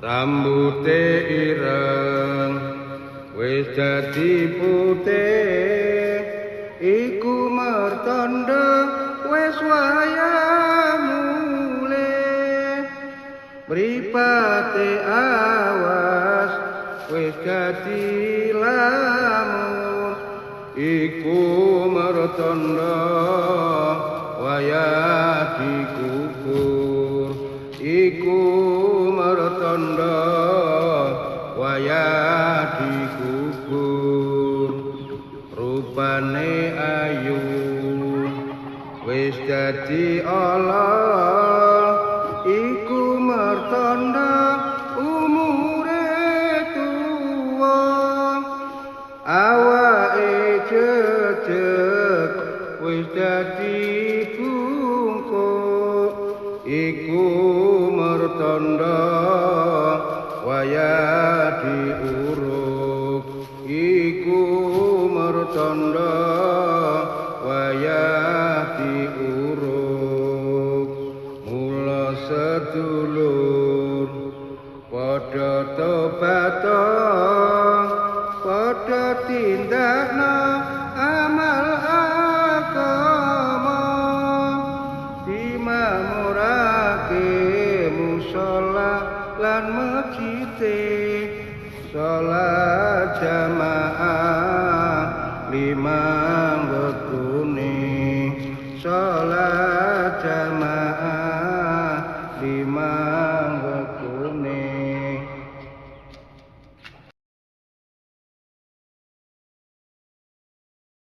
Rambute ireng wis dadi putih, iku mertanda wis wayah mulih. Mripate awas wis dadi lamun, iku mertanda wayah dikubur. Iku mertanda wayah dikubur. Rupane ayu wis dadi ala, iku mertanda umure tuwa. Awake jejeg wis dadi bungkuk, iku mertanda wayah diuruk. Iku mertanda wayah diuruk. Mula sedulur padha tobat, padha tindakno amal agama, dimakmurake musala lan masjide, salat jamaah limang wektune, salat